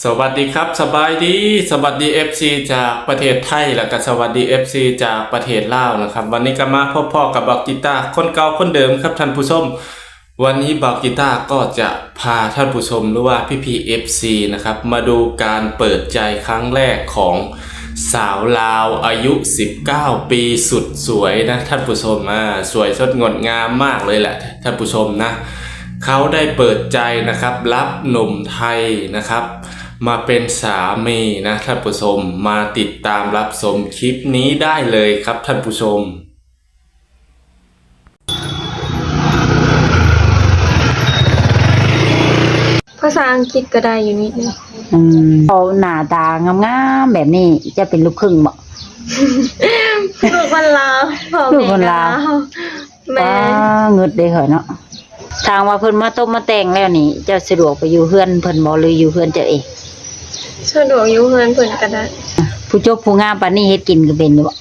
สวัสดีครับ สบายดี สวัสดี เอฟซี จากประเทศไทย แล้วก็สวัสดี เอฟซี จากประเทศลาวนะครับ วันนี้ก็มาพบพ้อกับบ่าวกีตาร์คนเก่าคนเดิมครับท่านผู้ชม วันนี้บ่าวกีตาร์ก็จะพาท่านผู้ชม หรือว่าพี่ๆ เอฟซี นะครับ มาดูการเปิดใจครั้งแรกของสาวลาวอายุ สิบเก้า ปี สุดสวยนะท่านผู้ชม อ่า สวยสดงดงามมากเลยแหละท่านผู้ชมนะ เขาได้เปิดใจนะครับ รับหนุ่มไทยนะครับ มาเป็นสามีนะท่านผู้ชม มาติดตามรับชมคลิปนี้ได้เลยครับท่านผู้ชม ภาษาอังกฤษก็ได้อยู่นิดหนึ่ง อืม เว้าหน้าตางามๆ แบบนี้ เจ้าเป็นลูกครึ่งบ่ ลูกคนลาว พ่อแม่ก็ลาว ลูกคนลาว แม่น ว้า เงิดเด้ข้อยเนาะ ถ้าว่าเพิ่นมาตบมาแต่งแล้วนี่ เจ้าสะดวกไปอยู่เฮือนเพิ่นบ่ หรืออยู่เฮือนเจ้าเอง สะดวกอยู่เฮือนเพิ่นก็ได้ ผู้จบผู้งามปานนี้เฮ็ดกินก็เป็นอยู่บ่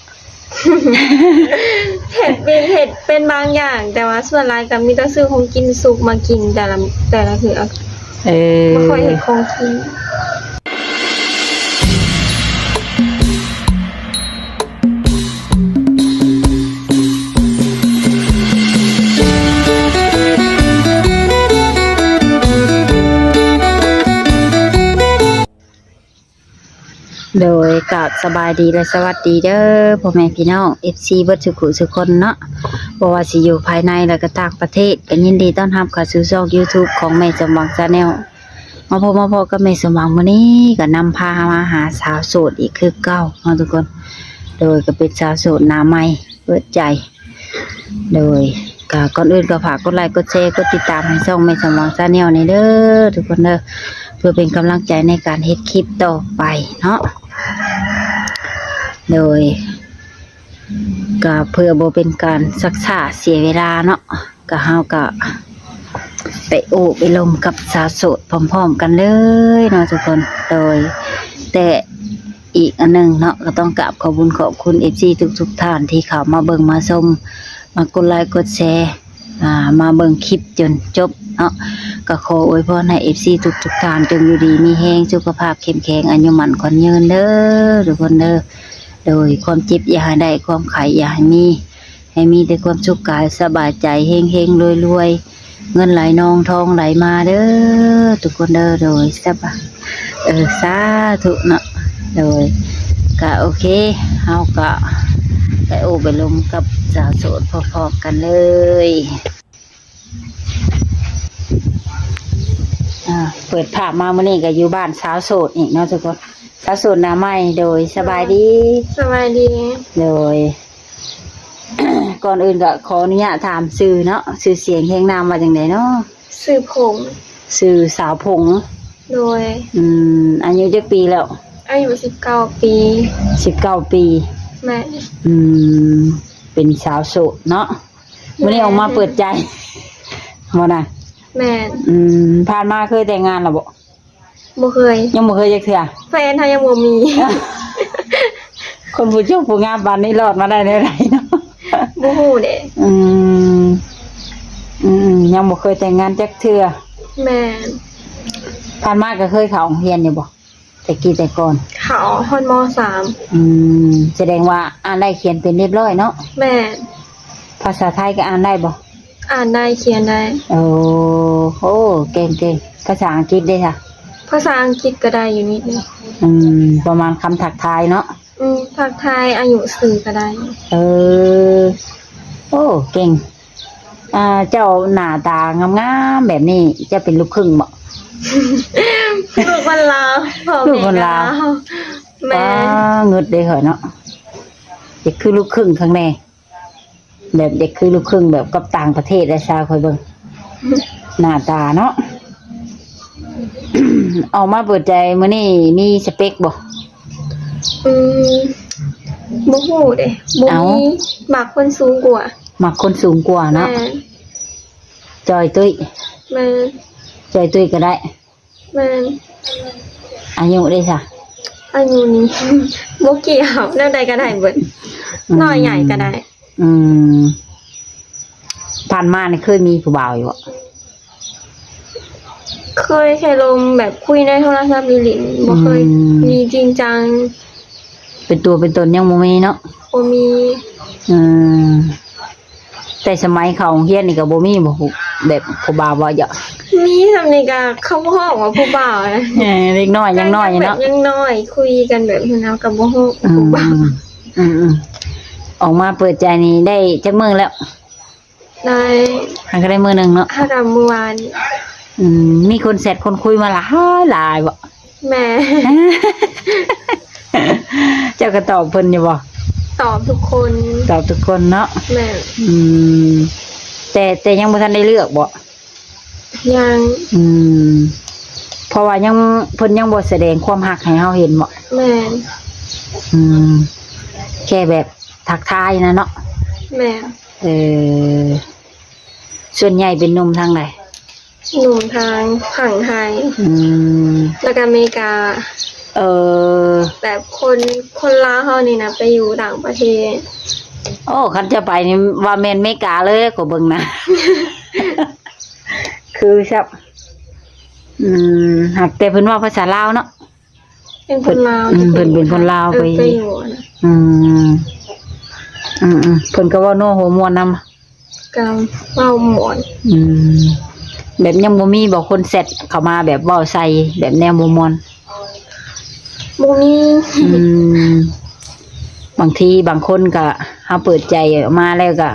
เฮ็ดเป็น เฮ็ดเป็นบางอย่าง แต่ว่าส่วนหลายก็มีแต่ซื้อของกินสุกมากินแต่ละ แต่ละเทื่อ เออ บ่ค่อยเฮ็ดของกิน โดย กราบสบายดีและสวัสดีเด้อ พ่อแม่พี่น้อง เอฟซี เบิดสุขุสุคนเนาะ บ่ว่าสิอยู่ภายในและก็ต่างประเทศ ก็ยินดีต้อนรับเข้าสู่ช่องยูทูบของแม่สมหวังแชนแนล มาพบมาพ้อกับแม่สมหวังมื้อนี้ ก็นำพามาหาสาวโสดอีกคือเก่าเนาะทุกคน โดยก็เป็นสาวโสดหน้าใหม่ เปิดใจ โดย ก็ก่อนอื่นก็ฝากกดไลค์ กดแชร์ กดติดตามให้ช่องแม่สมหวังแชนแนลนี้เด้อทุกคนเด้อ เพื่อเป็นกำลังใจในการเฮ็ดคลิปต่อไปเนาะ โดย ก็เพื่อบ่เป็นการชักช้าเสียเวลาเนาะ ก็เฮาก็ไปโอ้ไปลมกับสาวโสดพร้อมๆ กันเลยเนาะทุกคน โดย แต่ อีกอันหนึ่งเนาะ ก็ต้องกราบขอบบุญขอบคุณ เอฟซี ทุกๆ ท่านที่เข้ามาเบิ่งมาชม มากดไลค์กดแชร์ อ่า มาเบิ่งคลิปจนจบเนาะ ก็ขออวยพรให้ เอฟซี ทุกๆ ท่านจงอยู่ดีมีแฮง สุขภาพเข้มแข็ง อายุหมั้นขวัญยืนเด้อทุกคนเด้อ โดยความเจ็บอย่าให้ได้ ความไข้อย่าให้มี ให้มีแต่ความสุขกายสบายใจ เฮงๆ รวยๆ เงินไหลนองทองไหลมาเด้อทุกคนเด้อ โดย สาบา เออ สาธุเนาะ โดย ก็โอเค เฮาก็ไปโอ้ไปลมกับสาวโสดพร้อมๆ กันเลย อ่า เปิดภาพมามื้อนี้ก็อยู่บ้านสาวโสดอีกเนาะทุกคน สาวโสดหน้าใหม่ โดย สบายดี สบายดี โดย ก่อนอื่นก็ขออนุญาตถามชื่อเนาะ ชื่อเสียงเรียงนามว่าจั่งใดเนาะ ชื่อผง ชื่อสาวผง โดย อืม อายุจักปีแล้ว อายุสิบเก้าปี สิบเก้าปี แม่น อืม เป็นสาวโสดเนาะ มื้อนี้ออกมาเปิดใจ บ่นะ แม่น อืม ผ่านมาเคยแต่งงานแล้วบ่ บ่เคย ยังบ่เคยจักเทื่อ แฟนเฮายังบ่มี คนผู้จบผู้งามปานนี้รอดมาได้แนวใดเนาะ บ่ฮู้เด้ อืม อืม ยังบ่เคยแต่งงานจักเทื่อ แม่น ผ่านมาก็เคยเข้าโรงเรียนอยู่บ่ แต่กี้แต่ก่อน เข้าฮอด ม.สาม อืม แสดงว่าอ่านได้เขียนเป็นเรียบร้อยเนาะ แม่น ภาษาไทยก็อ่านได้บ่ อ่านได้เขียนได้ โอ้ โอ้ เก่งๆ ภาษาอังกฤษเด้ซะ ภาษาอังกฤษก็ได้อยู่นิดหนึ่ง อืม ประมาณคำทักทายเนาะ อืม ทักทาย อายุ ชื่อก็ได้ เออ โอ้ เก่ง อ่า เจ้าหน้าตางามๆ แบบนี้ เจ้าเป็นลูกครึ่งบ่ ลูกคนลาว พ่อแม่ก็ลาว ลูกคนลาว แม่น ป๊า เงิดเด้ข้อยเนาะ อยากคือลูกครึ่งคักแน่ แบบอยากคือลูกครึ่งแบบกับต่างประเทศได้ซะ ข้อยเบิ่ง หน้าตาเนาะ ออกมาเปิดใจมื้อนี้มีสเปกบ่ อืม บ่ฮู้เด้ บ่มี เอ้า มักคนสูงกว่า มักคนสูงกว่าเนาะ แม่น จอยตุ้ย แม่น จอยตุ้ยก็ได้ แม่น อายุเด้ซะ อายุนี่ บ่เกี่ยว แนวใดก็ได้เบิด อืม น้อยใหญ่ก็ได้ อืม ผ่านมานี่เคยมีผู้บ่าวอยู่บ่ ເຄີຍແຄ່ລົມແບບຄຸຍໃນໂທລະສັບຫຼິ້ນໆ ບໍ່ເຄີຍ ອືມ ມີຈິງຈັງ ເປັນຕົວເປັນຕົນຍັງບໍ່ມີເນາະ? ບໍ່ມີ. ອືມ ແຕ່ສະໄໝເຂົ້າໂຮງຮຽນນີ້ກໍບໍ່ມີບໍ່ ຜູ້ ແບບຜູ້ບ່າວເວົ້າຫຍອກ? ມີສ່ຳນີ້ກໍເຂົາບໍ່ຮ້ອງວ່າຜູ້ບ່າວນະ. ເອີ ເດັກນ້ອຍຍັງນ້ອຍຢູ່ເນາະ ຍັງນ້ອຍ ຄຸຍກັນແບບນັ້ນ ເຮົາກໍບໍ່ຮູ້ ອືມ ຜູ້ບ່າວ. ອືມໆ ອອກມາເປີດໃຈນີ້ໄດ້ຈັກມື້ແລ້ວ? ໄດ້ ຫາກໍໄດ້ມື້ໜຶ່ງເນາະ ຫາກໍມື້ວານນີ້. ອືມ ມີຄົນແຊັດຄົນຄຸຍມາຫຼາຍຫຼາຍບໍ່? ແມ່ນ. ເຈົ້າກໍຕອບເພິ່ນຢູ່ບໍ່? ຕອບທຸກຄົນ ຕອບທຸກຄົນເນາະ. ແມ່ນ. ອືມ ແຕ່ ແຕ່ຍັງບໍ່ທັນໄດ້ເລືອກບໍ່? ຍັງ. ອືມ ເພາະວ່າຍັງ ເພິ່ນຍັງບໍ່ສະແດງຄວາມຮັກໃຫ້ເຮົາເຫັນບໍ່? ແມ່ນ. ອືມ ແຄ່ແບບທັກທາຍນະເນາະ? ແມ່ນ. ເອີ ສ່ວນໃຫຍ່ເປັນໜຸ່ມທາງໃດ? ໜຸ່ມທາງຝັ່ງໄທ. ອືມ ແລ້ວກໍອາເມລິກາ. ເອີ ແບບຄົນ ຄົນລາວເຮົານີ້ນະ ໄປຢູ່ຕ່າງປະເທດ. ໂອ້ ຄັນຈະໄປນີ້ວ່າແມ່ນເມກາເລີຍ ກໍເບິ່ງນະ ຄືຊັບ. ອືມ ຫາກແຕ່ເພິ່ນເວົ້າພາສາລາວເນາະ. ເປັນຄົນລາວ. ອືມ ເພິ່ນເປັນຄົນລາວ ເອີ ໄປ ໄປຢູ່. ອືມ ອືມໆ ເພິ່ນກໍເວົ້າໂນ້ຫົວມ່ວນນຳ. ກໍເວົ້າມ່ວນ. ອືມ ແບບຍັງບໍ່ມີບໍ່ຄົນແຊັດເຂົ້າມາແບບເວົ້າໃສ່ ແບບແນວບໍ່ມ່ວນ? ບໍ່ມີ. ອືມ ບາງທີບາງຄົນກໍ ເຮົາເປີດໃຈອອກມາແລ້ວກໍ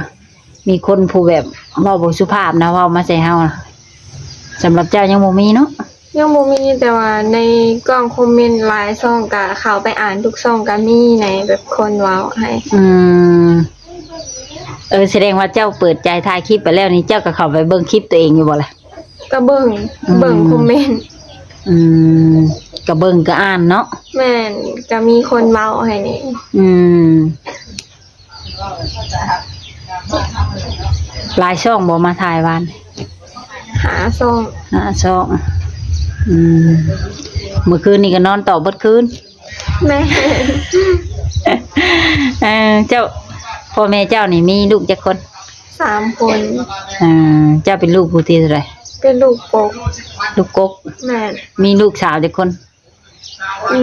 ມີຄົນຜູ້ແບບເວົ້າບໍ່ສຸພາບນະ ເວົ້າມາໃສ່ເຮົານະ. ສຳລັບເຈົ້າຍັງບໍ່ມີເນາະ? ຍັງບໍ່ມີ ແຕ່ວ່າໃນກ່ອງຄອມເມັນຫຼາຍຊ່ອງ ກະເຂົ້າໄປອ່ານທຸກຊ່ອງ ກະມີໃນແບບຄົນເວົ້າໃຫ້. ອືມ ເອີ ສະແດງວ່າເຈົ້າເປີດໃຈຖ່າຍຄລິບໄປແລ້ວນີ້ ເຈົ້າກໍເຂົ້າໄປເບິ່ງຄລິບຕົວເອງຢູ່ບໍ່ລະ? ກະເບິ່ງ. ອືມ ເບິ່ງຄອມເມັນ. ອືມ ກະເບິ່ງກະອ່ານເນາະ. ແມ່ນ ກະມີຄົນເວົ້າໃຫ້ແດ່. ອືມ ຫຼາຍຊ່ອງບໍ່ມາຖ່າຍວານ? ຫ້າຊ່ອງ. ຫ້າຊ່ອງ. ອືມ ມື້ຄືນນີ້ກໍນອນຕໍ່ເບິດຄືນ. ແມ່ນ. ເອີ ເຈົ້າ ພໍ່ແມ່ເຈົ້ານີ້ມີລູກຈັກຄົນ? ສາມຄົນ. ເອີ ເຈົ້າເປັນລູກຜູ້ທີເທົ່າໃດ? ເປັນລູກກົກ. ລູກກົກ. ແມ່ນ. ມີລູກສາວຈັກຄົນ?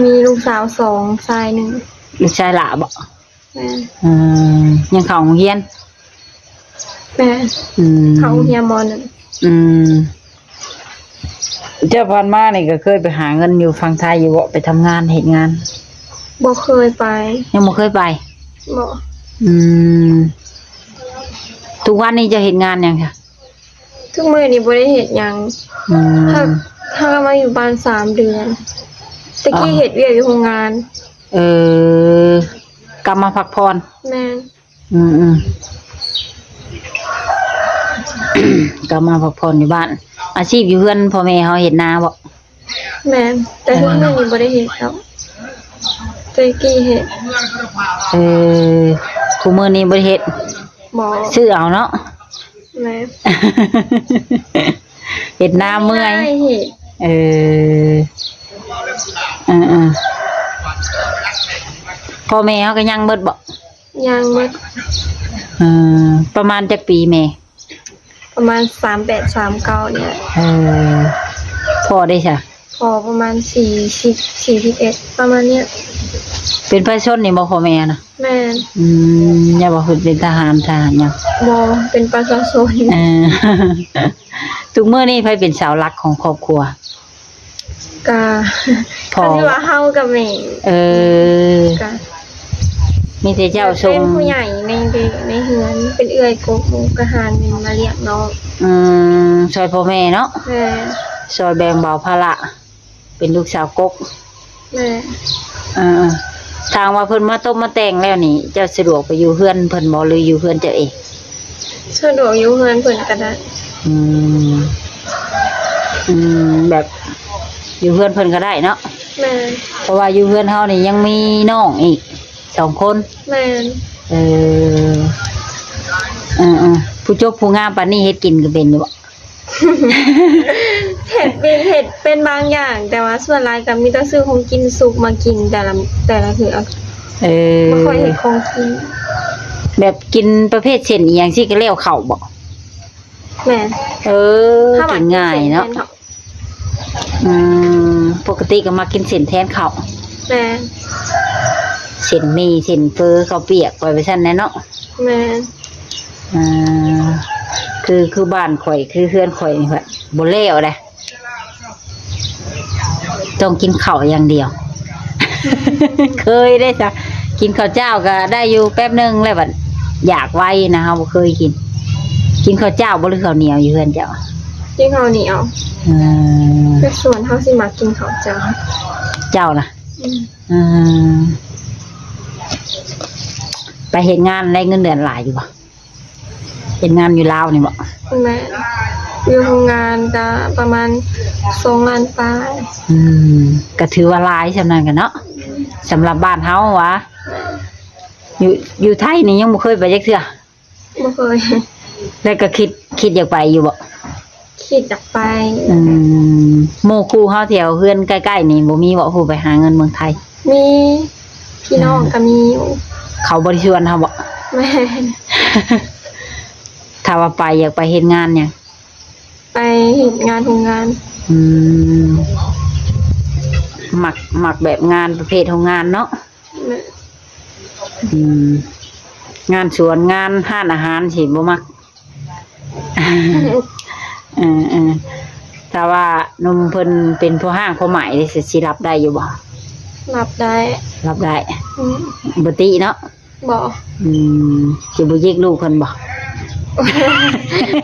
ມີລູກສາວສອງ ຊາຍໜຶ່ງ. ລູກຊາຍຫຼ້າບໍ? ແມ່ນ. ອືມ ຍັງເຂົ້າໂຮງຮຽນ? ແມ່ນ. ອືມ ເຂົ້າໂຮງຮຽນ ມໍໜຶ່ງ. ອືມ ເຈົ້າຜ່ານມານີ້ກໍເຄີຍໄປຫາເງິນຢູ່ຝັ່ງໄທຢູ່ບໍ? ໄປທຳງານເຮັດງານ? ບໍ່ເຄີຍໄປ. ຍັງບໍ່ເຄີຍໄປ? ບໍ່. ອືມ ທຸກວັນນີ້ເຈົ້າເຮັດງານຫຍັງຄະ? ທຸກມື້ນີ້ບໍ່ໄດ້ເຮັດຫຍັງ. ອືມ ເຮົາ ເຮົາກໍມາຢູ່ບ້ານສາມເດືອນ. ແຕ່ກີ້ເຮັດວຽກຢູ່ໂຮງງານ. ເອີ ກັບມາພັກຜ່ອນ. ແມ່ນ. ອືມໆ ກັບມາພັກຜ່ອນຢູ່ບ້ານ. ອາຊີບຢູ່ເຮືອນພໍ່ແມ່ເຮົາເຮັດນາບໍ? ແມ່ນ. ແຕ່ທຸກມື້ນີ້ບໍ່ໄດ້ເຮັດແລ້ວ. ແຕ່ກີ້ເຮັດ. ເອີ ທຸກມື້ນີ້ບໍ່ໄດ້ເຮັດ. ບໍ່. ຊື້ເອົາເນາະ. ແມ່ນ. ເຮັດນາເມື່ອຍ. ເອີ ເອີໆ ພໍ່ແມ່ເຮົາກໍຍັງເບິດບໍ? ຍັງເບິດ. ເອີ ປະມານຈັກປີແມ່? ປະມານສາມແປດ ສາມເກົ້ານີ້ແຫຼະ. ເອີ ພໍ່ເດຊະ? ພໍປະມານສີ່ສິບ ສີ່ສິບເອັດ ປະມານນີ້. ເປັນປະຊາຊົນນີ້ບໍ່ພໍ່ແມ່ນະ? ແມ່ນ. ອືມ ຢ່າວ່າເພິ່ນເປັນທະຫານ ທະຫານຫຍັງ? ບໍ່ ເປັນປະຊາຊົນ. ເອີ ທຸກມື້ນີ້ໃຜເປັນເສົາຫຼັກຂອງຄອບຄົວ? ກະ ພໍ່ ຄັນຊິວ່າເຮົາກະແມ່. ເອີ ກະ ມີແຕ່ເຈົ້າສົ່ງ ເປັນຜູ້ໃຫຍ່ໃນ ໃນເຮືອນ ເປັນເອື້ອຍກົກໝູ່ກະຫາເງິນມາລ້ຽງນ້ອງ. ອືມ ຊ່ອຍພໍ່ແມ່ເນາະ. ແມ່ນ. ຊ່ອຍແບ່ງເບົາພາລະ ເປັນລູກສາວກົກ. ແມ່ນ. ເອີ ຖ້າຫາກວ່າເພິ່ນມາຕົບມາແຕ່ງແລ້ວນີ້ ເຈົ້າສະດວກໄປຢູ່ເຮືອນເພິ່ນບໍ່ ຫຼືຢູ່ເຮືອນເຈົ້າເອງ? ສະດວກຢູ່ເຮືອນເພິ່ນກໍໄດ້. ອືມ ອືມ ແບບຢູ່ເຮືອນເພິ່ນກໍໄດ້ເນາະ. ແມ່ນ. ເພາະວ່າຢູ່ເຮືອນເຮົານີ້ຍັງມີນ້ອງອີກສອງຄົນ. ແມ່ນ. ເອີ ເອີໆ ຜູ້ຈົບຜູ້ງາມປານນີ້ເຮັດກິນກໍເປັນຢູ່ບໍ? ເຮັດເປັນ ເຮັດເປັນບາງຢ່າງ ແຕ່ວ່າສ່ວນຫຼາຍກໍມີແຕ່ຊື້ຂອງກິນສຸກມາກິນແຕ່ລະ ແຕ່ລະເທື່ອ. ເອີ ບໍ່ຄ່ອຍເຮັດຂອງກິນ. ແບບກິນປະເພດເສັ້ນອີ່ຫຍັງຊີ້ກໍແລ້ວເຂົ້າບໍ? ແມ່ນ. ເອີ ກິນງ່າຍເນາະ. ເຮົາມັກກິນເສັ້ນ. ອືມ ປົກກະຕິກໍມັກກິນເສັ້ນແທນເຂົ້າ. ແມ່ນ. ເສັ້ນໝີ່ ເສັ້ນເຝີ ເຂົ້າປຽກ ໄປວ່າຊັ້ນແຫຼະເນາະ. ແມ່ນ. ອ່າ ຄື ຄືບ້ານຂ້ອຍ ຄືເຮືອນຂ້ອຍນີ້ ບໍ່ແລ້ວເດ້. ຕ້ອງກິນເຂົ້າຢ່າງດຽວ. ເຄີຍເດ້ຊະ ກິນເຂົ້າເຈົ້າກໍໄດ້ຢູ່ແປັບໜຶ່ງແລ້ວ ບັດຢາກໄວນະ ເຮົາບໍ່ເຄີຍກິນ. ກິນເຂົ້າເຈົ້າບໍ່ ຫຼືເຂົ້າໜຽວຢູ່ເຮືອນເຈົ້າ? ກິນເຂົ້າໜຽວ. ເອີ ແຕ່ສ່ວນເຮົາຊິມັກກິນເຂົ້າເຈົ້າ. ເຈົ້ານະ? ອືມ. ອືມ ໄປເຮັດງານໄດ້ເງິນເດືອນຫຼາຍຢູ່ບໍ່? ເຮັດງານຢູ່ລາວນີ້ບໍ? ແມ່ນ. ຢູ່ໂຮງງານກະປະມານສອງລ້ານປາຍ. ອືມ ກະຖືວ່າຫຼາຍສ່ຳນັ້ນກະເນາະ ສຳລັບບ້ານເຮົາຫວາ. ແມ່ນ. ຢູ່ ຢູ່ໄທນີ້ຍັງບໍ່ເຄີຍໄປຈັກເທື່ອ? ບໍ່ເຄີຍ. ແລ້ວກະຄິດ ຄິດຢາກໄປຢູ່ບໍ? ຄິດຢາກໄປ. ອືມ ໝູ່ຄູ່ເຮົາແຖວເຮືອນໃກ້ໆນີ້ບໍ່ມີບໍ ຜູ້ໄປຫາເງິນເມືອງໄທ? ມີ ພີ່ນ້ອງ ອ່າ ກໍມີຢູ່. ເຂົາບໍ່ໄດ້ຊວນເຮົາບໍ? ແມ່ນ. ຖ້າວ່າໄປ ຢາກໄປເຮັດງານຫຍັງ? ໄປເຮັດງານໂຮງງານ. ອືມ ມັກ ມັກແບບງານປະເພດໂຮງງານເນາະ? ແມ່ນ. ອືມ ງານສວນ ງານຮ້ານອາຫານຊິບໍ່ມັກ. ເອີໆ ຖ້າວ່າໜຸ່ມເພິ່ນເປັນພໍ່ຮ້າງພໍ່ໝ້າຍເດ ຊິ ຊິຮັບໄດ້ຢູ່ບໍ່? ຮັບໄດ້. ຮັບໄດ້. ອືມ ບໍ່ຕິເນາະ? ບໍ່. ອືມ ຊິບໍ່ຢິກລູກເພິ່ນບໍ່?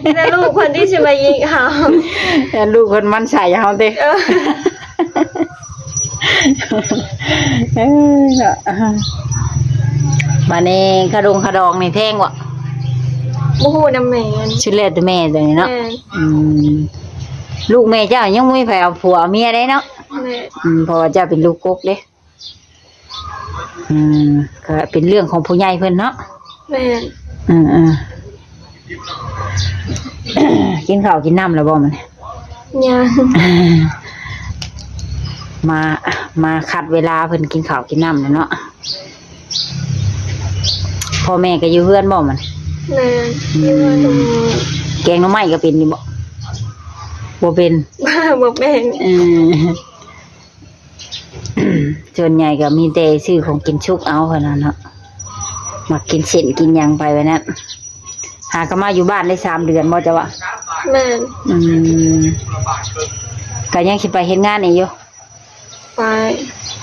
ມີແຕ່ລູກເພິ່ນທີ່ຊິມາຍິງເຮົາ. ແຕ່ລູກເພິ່ນໝັ້ນໃສ່ເຮົາຕິ? ເອີ. ເອີ ເນາະ ບາດນີ້ຂະດົງຂະດອງນີ້ແພງບໍ່? ບໍ່ຮູ້ນຳແມ່. ສຸດແລ້ວແຕ່ແມ່ຕົວນີ້ເນາະ. ແມ່ນ. ອືມ ລູກແມ່ເຈົ້າຍັງບໍ່ມີໃຜເອົາຜົວເອົາເມຍໄດ້ເນາະ? ແມ່ນ. ອືມ ເພາະວ່າເຈົ້າເປັນລູກກົກເດ້. ອືມ ກໍເປັນເລື່ອງຂອງຜູ້ໃຫຍ່ເພິ່ນເນາະ. ແມ່ນ. ເອີໆ ກິນເຂົ້າກິນນ້ຳແລ້ວບໍ່ມື້ນີ້? ຍັງ. ມາ ມາຂັດເວລາເພິ່ນກິນເຂົ້າກິນນ້ຳແລ້ວເນາະ. ພໍ່ແມ່ກໍຢູ່ເຮືອນບໍ່ມື້ນີ້? ແມ່ນ. ອືມ ຢູ່ເຮືອນ. ແກງໜໍ່ໄມ້ກໍເປັນຢູ່ບໍ່? ບໍ່ເປັນ. ບໍ່ເປັນ. ເອີ. ສ່ວນໃຫຍ່ກໍມີແຕ່ຊື້ຂອງກິນສຸກເອົາເທົ່ານັ້ນເນາະ ມັກກິນເສັ້ນກິນຫຍັງໄປແບບນັ້ນ. ຫາກໍມາຢູ່ບ້ານໄດ້ສາມເດືອນບໍ່ເຈົ້າວ່າ? ແມ່ນ. ອືມ ກໍຍັງຊິໄປເຮັດງານອີກຢູ່? ໄປ.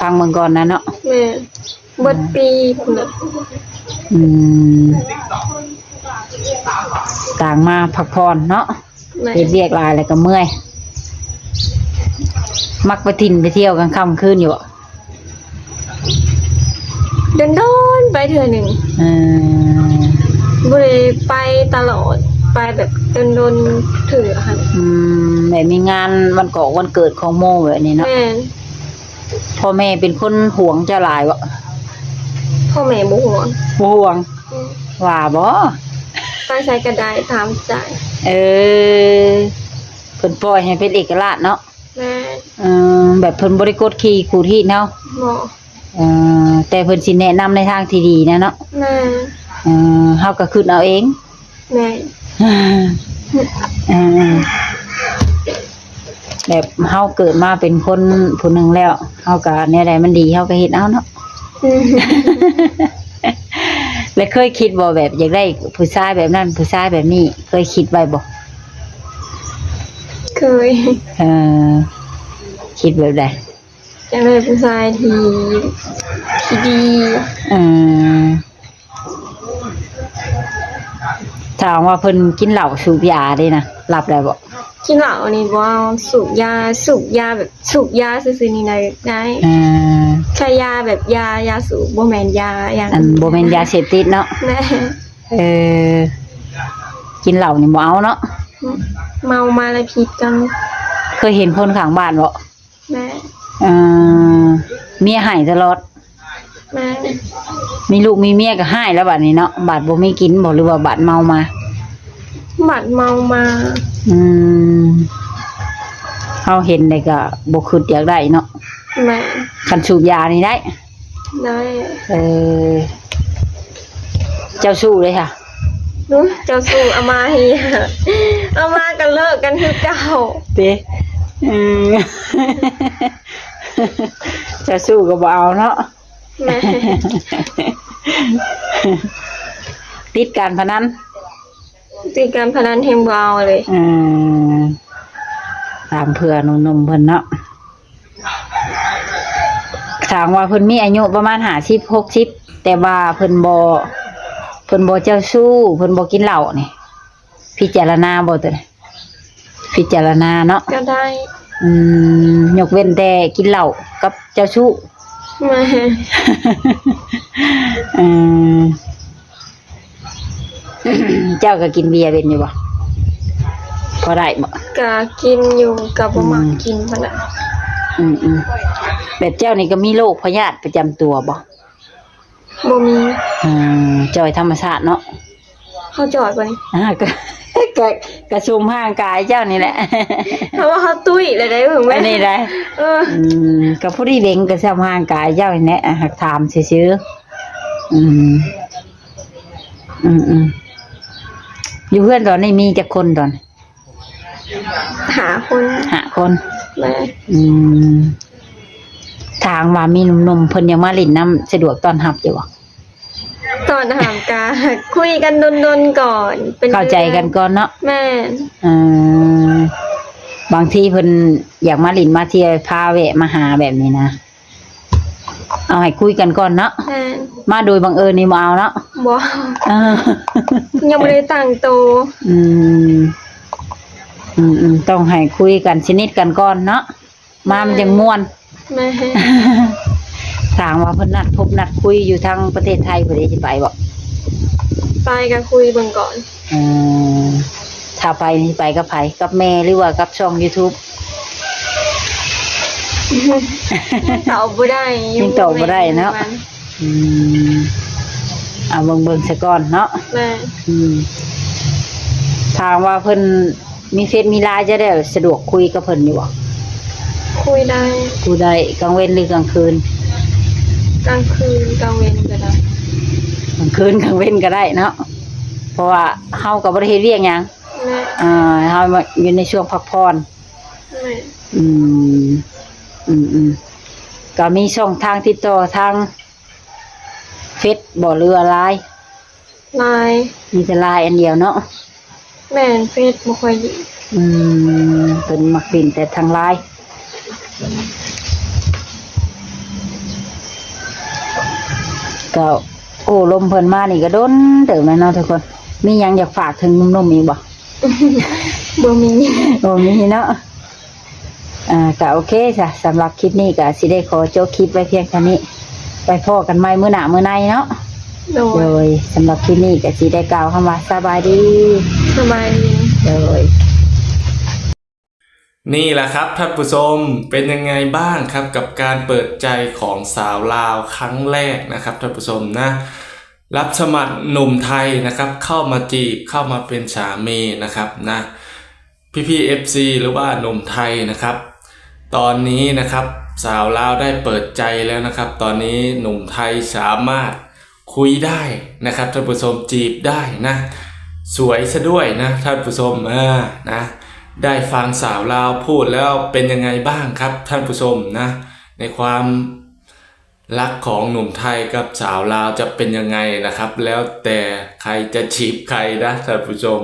ຟັງເບິ່ງກ່ອນນະເນາະ. ແມ່ນ. ເບິດປີພຸ້ນນະ. ອືມ ຕ່າງມາພັກຜ່ອນເນາະ. ແມ່ນ. ເຮັດວຽກຫຼາຍແລ້ວກໍເມື່ອຍ. ມັກໄປຖິ່ນໄປທ່ຽວກາງຄ່ຳຄືນຢູ່ບໍ່? ດົນໆໄປເທື່ອໜຶ່ງ. ເອີ ບໍ່ໄດ້ໄປຕະຫຼອດ ໄປແບບດົນໆເທື່ອຫັ້ນ. ອືມ ແບບມີງານວັນກອກວັນເກີດຂອງໝູ່ແບບນີ້ເນາະ. ແມ່ນ. ພໍ່ແມ່ເປັນຄົນຫວງເຈົ້າຫຼາຍບໍ່? ພໍ່ແມ່ບໍ່ຫວງ. ບໍ່ຫວງ. ອືມ. ວ່າບໍ່? ໄປໃສກໍໄດ້ຕາມໃຈ. ເອີ ເພິ່ນປ່ອຍໃຫ້ເປັນເອກະລາດເນາະ. ແມ່ນ. ເອີ ແບບເພິ່ນບໍ່ໄດ້ກົດຂີ່ຂູດຮີດເຮົາ. ບໍ່. ເອີ ແຕ່ເພິ່ນຊິແນະນຳໃນທາງທີ່ດີນະເນາະ. ແມ່ນ. ເອີ ເຮົາກໍຄິດເອົາເອງ. ແມ່ນ. ເອີ ແບບເຮົາເກີດມາເປັນຄົນຜູ້ໜຶ່ງແລ້ວ ເຮົາກໍແນວໃດມັນດີເຮົາກໍເຮັດເອົາເນາະ. ອືມ. ແລ້ວເຄີຍຄິດບໍ່ ແບບຢາກໄດ້ຜູ້ຊາຍແບບນັ້ນ ຜູ້ຊາຍແບບນີ້ ເຄີຍຄິດໄວ້ບໍ່? ເຄີຍ. ເອີ ຄິດແບບໃດ? ຢາກໄດ້ຜູ້ຊາຍທີ່ ທີ່ດີ. ເອີ ຖ້າວ່າເພິ່ນກິນເຫຼົ້າສູບຢາເດ້ນະ ຮັບໄດ້ບໍ່? ກິນເຫຼົ້ານີ້ບໍ່ເອົາ. ສູບຢາ ສູບຢາແບບ ສູບຢາຊື່ໆນີ້ນະໄດ້. ເອີ ແຄ່ຢາແບບຢາ ຢາສູບ ບໍ່ແມ່ນຢາຫຍັງ. ອັນ ບໍ່ແມ່ນຢາເສບຕິດເນາະ. ແມ່ນ. ເອີ ກິນເຫຼົ້ານີ້ບໍ່ເອົາເນາະ. ເມົາມາແລ້ວຜິດກັນ. ເຄີຍເຫັນຄົນຂ້າງບ້ານບໍ່? ແມ່ນ. ເອີ ເມຍໃຫ້ຕະຫຼອດ. ແມ່ນ. ມີລູກມີເມຍກໍຮ້າຍແລ້ວບາດນີ້ເນາະ. ບາດບໍ່ມີກິນບໍ່ ຫຼືວ່າບາດເມົາມາ? ບາດເມົາມາ. ອືມ ເຮົາເຫັນແລ້ວກໍບໍ່ຄິດຢາກໄດ້ເນາະ. ແມ່ນ. ຄັນສູບຢານີ້ໄດ້? ໄດ້. ເອີ ເຈົ້າຊູ້ເດ້ຫະ? ເຈົ້າຊູ້ ເອົາມາໃຫ້ ເອົາມາກໍເລີກກັນຄືເກົ່າ. ເດ້. ອືມ ເຈົ້າຊູ້ກໍບໍ່ເອົາເນາະ. ແມ່ນ ຕິດການພະນັນ. ຕິດການພະນັນແຮງບໍ່ເອົາເລີຍ. ອືມ ຕາມເພື່ອໜຸ່ມໆເພິ່ນເນາະ. ຖ້າຫາກວ່າເພິ່ນມີອາຍຸປະມານຫ້າສິບ ຫົກສິບ ແຕ່ວ່າເພິ່ນບໍ່ ເພິ່ນບໍ່ເຈົ້າຊູ້ ເພິ່ນບໍ່ກິນເຫຼົ້ານີ້ ພິຈາລະນາບໍ່ຕົວນີ້? ພິຈາລະນາເນາະ. ກໍໄດ້. ອືມ ຍົກເວັ້ນແຕ່ກິນເຫຼົ້າກັບເຈົ້າຊູ້. ແມ່ນ. ອືມ ເຈົ້າກໍກິນເບຍເປັນຢູ່ບໍ່? ພໍໄດ້ບໍ່? ກໍກິນຢູ່ ກໍບໍ່ມັກ ອືມ ກິນປານໃດ. ອືມໆ ແບບເຈົ້ານີ້ກໍມີໂລກພະຍາດປະຈຳຕົວບໍ່? ບໍ່ມີ. ອືມ ຈ່ອຍທຳມະຊາດເນາະ. ເຮົາຈ່ອຍບໍ່ນີ້? ອ່າ ກະ ກະ ກະຊຸມຮ່າງກາຍເຈົ້ານີ້ແຫຼະ. ເຮົາວ່າເຮົາຕຸ້ຍແລ້ວໄດ໋ເບິ່ງແມ່. ອັນນີ້ໄດ໋. ເອີ ອືມ ກະພໍດີເບັງກະຊ້ຳຮ່າງກາຍເຈົ້ານີ້ແຫຼະ. ອ່າ ຫາກຖາມຊື່ໆ. ອືມ ອືມໆ ຢູ່ເຮືອນຕອນນີ້ມີຈັກຄົນຕອນ? ຫ້າຄົນ. ຫ້າຄົນ. ແມ່ນ. ອືມ ຖ້າຫາກວ່າມີໜຸ່ມໆເພິ່ນຢາກມາຫຼິ້ນນຳ ສະດວກຕ້ອນຮັບຢູ່ບໍ່? ຕອນຖາມກະຄຸຍກັນດົນໆກ່ອນ ເປັນ ເຂົ້າໃຈກັນກ່ອນເນາະ. ແມ່ນ. ເອີ ບາງທີເພິ່ນຢາກມາຫຼິ້ນມາທ່ຽວ ພາແວະມາຫາແບບນີ້ນະ ເອົາໃຫ້ຄຸຍກັນກ່ອນເນາະ. ແມ່ນ. ມາໂດຍບັງເອີນນີ້ບໍ່ເອົາເນາະ? ບໍ່. ເອີ ຍັງບໍ່ໄດ້ຕັ້ງໂຕ. ອືມ ອືມໆ ຕ້ອງໃຫ້ຄຸຍກັນ ສະໜິດກັນກ່ອນເນາະ. ມາມັນຈັ່ງມ່ວນ. ແມ່ນ. ຖ້າຫາກວ່າເພິ່ນນັດພົບນັດຄຸຍຢູ່ທາງປະເທດໄທພຸ້ນເດ ຊິໄປບໍ່? ໄປກໍຄຸຍເບິ່ງກ່ອນ. ເອີ ຖ້າໄປນີ້ໄປກັບໃຜ? ກັບແມ່ ຫຼືວ່າກັບຊ່ອງຢູທູບ? ຍັງຕອບບໍ່ໄດ້ຢູ່. ຍັງຕອບບໍ່ໄດ້ເນາະ. ອືມ ເອົາເບິ່ງໆຊະກ່ອນເນາະ. ແມ່ນ. ອືມ ຖ້າຫາກວ່າເພິ່ນ ມີເຟສມີລາຍ ຈະໄດ້ສະດວກຄຸຍກັບເພິ່ນຢູ່ບໍ່? ຄຸຍໄດ້. ຄຸຍໄດ້ ກາງເວັນຫຼືກາງຄືນ? ກາງຄືນ ກາງເວັນກໍໄດ້. ກາງຄືນກາງເວັນກໍໄດ້ເນາະ ເພາະວ່າເຮົາກໍບໍ່ໄດ້ເຮັດວຽກຫຍັງ. ແມ່ນ. ອ່າ ເຮົາຢູ່ໃນຊ່ວງພັກຜ່ອນ. ແມ່ນ. ອືມ ອືມໆ ກໍມີຊ່ອງທາງຕິດຕໍ່ທາງເຟສບໍ່ ຫຼືວ່າລາຍ? ລາຍ. ມີແຕ່ລາຍອັນດຽວເນາະ? ແມ່ນ ເຟສບໍ່ຄ່ອຍຫຼິ້ນ. ອືມ ເພິ່ນມັກຫຼິ້ນແຕ່ທາງລາຍ. ກໍໂອ້ລົມເພິ່ນມານີ້ກໍດົນເຕີບແລ້ວເນາະທຸກຄົນ. ມີຫຍັງຢາກຝາກເຖິງໜຸ່ມໆອີກບໍ່? ບໍ່ມີ. ບໍ່ມີເນາະ. ອ່າ ກະໂອເຄຊະ ສຳລັບຄລິບນີ້ກະຊິໄດ້ຂໍຈົບຄລິບໄວ້ພຽງເທົ່ານີ້. ໄປພໍ້ກັນໃໝ່ມື້ໜ້າມື້ໃນເນາະ. ໂດຍ. ໂດຍ ສຳລັບຄລິບນີ້ກະຊິໄດ້ກ່າວຄຳວ່າສະບາຍດີ. ສະບາຍດີ. ໂດຍ. นี่แหละครับท่านผู้ชม เป็นยังไงบ้างครับกับการเปิดใจของสาวลาวครั้งแรกนะครับท่านผู้ชมนะ รับสมัครหนุ่มไทยนะครับ เข้ามาจีบ เข้ามาเป็นสามีนะครับนะ พี่ๆ เอฟซี หรือว่าหนุ่มไทยนะครับ ตอนนี้นะครับ สาวลาวได้เปิดใจแล้วนะครับ ตอนนี้หนุ่มไทยสามารถคุยได้นะครับท่านผู้ชม จีบได้นะ สวยซะด้วยนะท่านผู้ชม เออ นะ ได้ฟังสาวลาวพูดแล้วเป็นยังไงบ้างครับท่านผู้ชมนะ ในความ รักของหนุ่มไทยกับสาวลาวจะเป็นยังไงนะครับ แล้วแต่ใครจะจีบใครนะท่านผู้ชม